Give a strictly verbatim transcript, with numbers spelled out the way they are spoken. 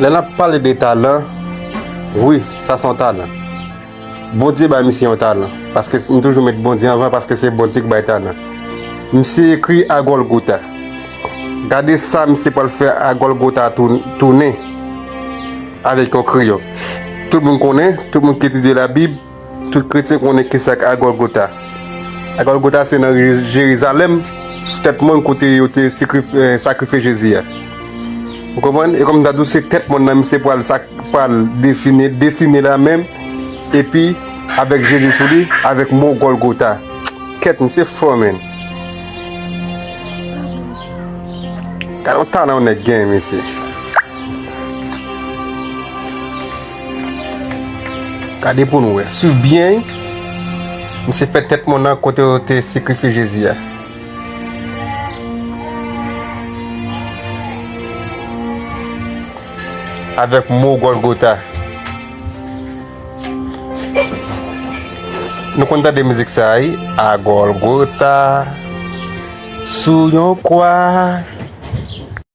Lè n ap pale de talan, wi, sa se yon talan. Bondye bay misye yon talan. Paske m toujou met Bondye anvan, paske se Bondye ki bay talan. Misye ekri a Gòlgota. Gade sa misye pral fè a Gòlgota tou-, tounen avèk yon kreyon. Tout moun konnen, tout moun ki etidye Labib, tout kretyen konnen kisa k a Gòlgota. A Gòlgota se nan Jerizalèm, sou tèt mòn kote yo te sakrifye Jezi a. Ou konprann? E kòm m ta di w, se tèt mòn nan misye pral sa, pral desine, desine la menm, epi avèk Jezi sou li, avèk mo Gòlgota. Kèt, misye fò, menn. Gade yon talan yon nèg gen, mesye. Gade pou nou wè. Swiv byen, wi. Misye fè tèt mòn nan kote yo te sakrifye Jezi a. Avèk mo Gòlgota. Nou konn tande mizik sa a, wi. A Gòlgota, sou yon kwa.